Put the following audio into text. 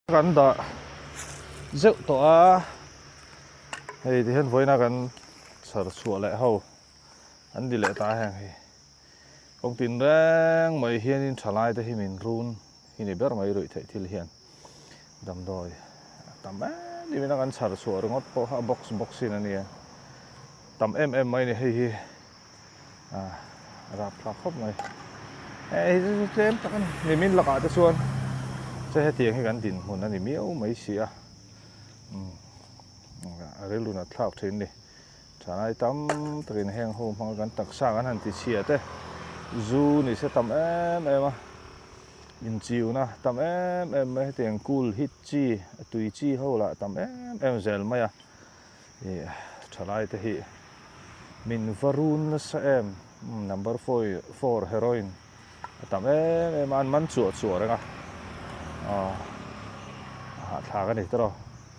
Kan dah zeuh tawh a, hei ti hian vawiina kan chhar chhuah leh ho an ti leh ta a heng hi. Kawng tin reng mai hianin thalai te hi min run hi ni ber mai ruih theih thil hian damdawi a tam em em in a kan chhar chhuah ringawt pawh kha a box box in a nia tam em em mai a ni hei hi. A rapthlak khawp mai. Hei hi chu tlem tak a ni. Nimin lakah te chuan che hetiang hi kan dinhmun a ni miau mai si a. Umm a rilru nat thlak thin a ni. Thanai tam takin heng ho hmanga kan taksa kan han ti chhia te zu ni se tam em em a. Inchiuna tam em em mai hetiang cool hit chi a tui chi ho lah tam em em zel mai a. Ih thalai te hi min va run nasa em number four heroin a tam em em a an man chuah chuah reng a aw a hahthlak a ni tawrh.